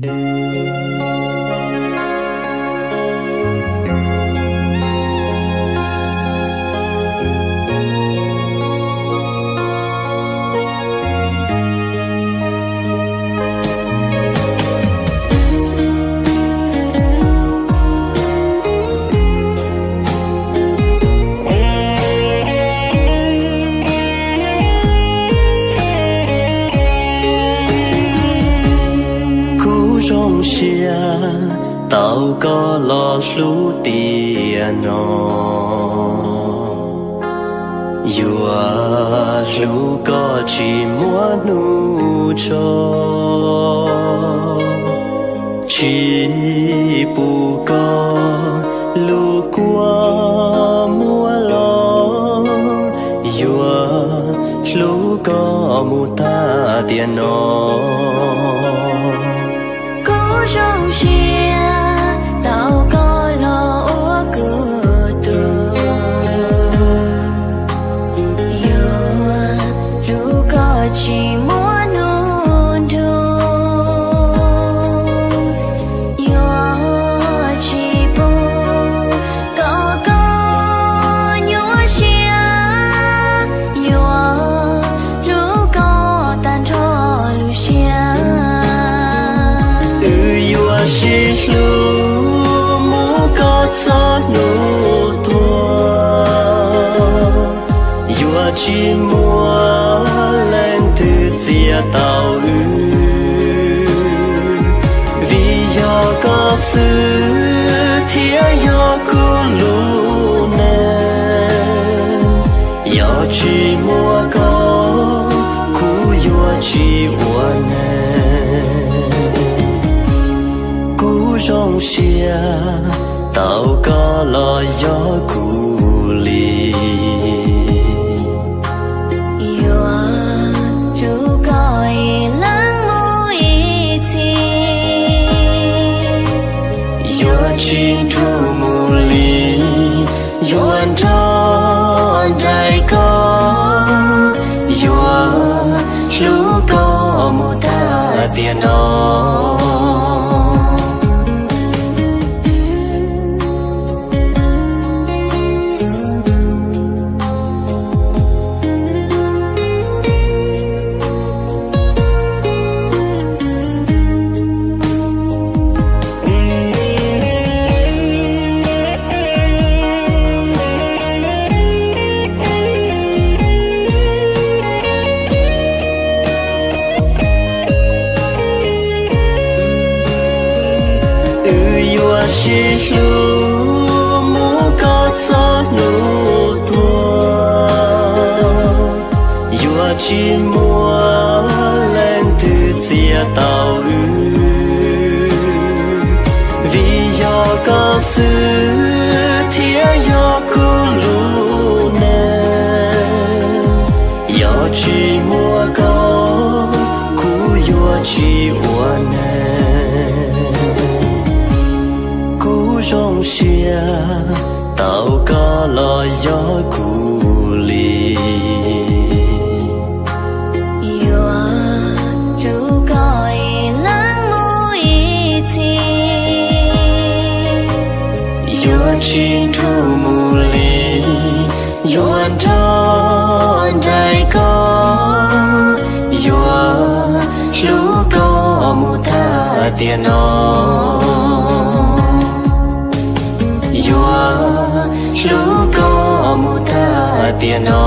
Kuv zoo siab tau koj los hlub tiam no, yuav hlub koj tsis muaj hnub tso, tsis pub koj lub kua muab los, yuav hlub koj mus tag tiam no. Kuv zoo siab tau koj los ua kuv tug, yuav hlub koj tsis muaj hnub nrug, yuav tsis pub kom koj nyuaj siab, yuav hlub koj tag nrho lub siab. Wb yuav sib hlub mus kom txog hnub tuag, yuav tsis muaj leej twg txiav tau wb, vim yog koj xwb thiaj yog kuv lub neej. Yog tsis muaj koj, kuv yuav tsis ua neeg. Kuv zoo siab tau koj los yog kuv li, yuav hlub koj ib leeg mus ib txhis, yuav tsis nrug mus li, yuav nrog nraim koj, yuav hlub koj mus tag tiam no. Wb yuav sib hlub mus kom txog hnub tuag, yuav tsis muaj leej twg txiav tau wb, vim yog koj xwb thiaj yog kuv lub neej. Yog tsis muaj koj, kuv yuav tsis ua neeg. Kuv zoo siab tau koj los yog kuv li, yuav hlub koj ib leeg mus ib txhis, yuav tsis nrug mus li, yuav nrog nraim koj, yuav hlub koj mus tag tiam no, yuav hlub koj mus tag tiam no.